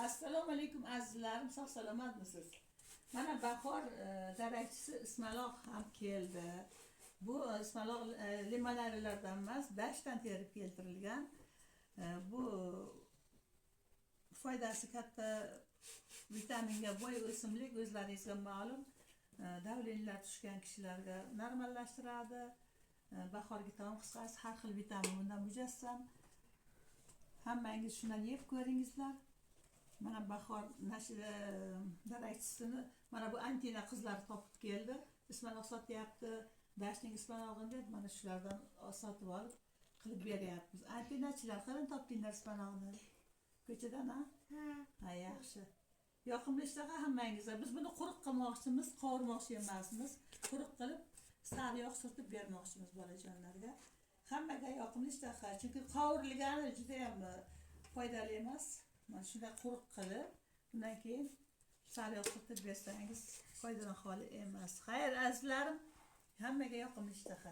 Assalomu alaykum, azizlarim, sog' salomatmisiz? Mana bahor darakchisi ismaloq ham keldi. Bu ismaloq limonarilardan emas, dashtdan terib keltirilgan. Bu foydasi katta, vitaminga boy o'simlik, o'zlaringizga ma'lum. Давление lar tushgan kishilarga normallashtiradi. Bahorgi taom, qisqasi, har xil vitamin bundan mujassam. Hammangiz shundan yeb ko'ringizlar. Mana bahor darakchisini mana bu Antina qizlar topib keldi. Ismaloq sotyapti, dashtning ismalog'ini deb, mana shulardan sotib olib qilib beryapmiz. Antinachilar, qayerdan topdinglar ismalog'ni? Ko'chadan, ha? Ha. Ha, yaxshi. Yoqimli ishtaha hammangizga. Biz buni quruq qilmoqchimiz, qovurmoqchi emasmiz. Quruq qilib, sariyog' surtib bermoqchimiz bolajonlarga. Hammaga yoqimli ishtaha, chunki qovurilgani judayam foydali emas. Mana shunday quruq qilib, undan keyin sariyog' surtib bersangiz, foydadan xoli emas. Xayr, azizlarim, hammaga yoqimli ishtaha.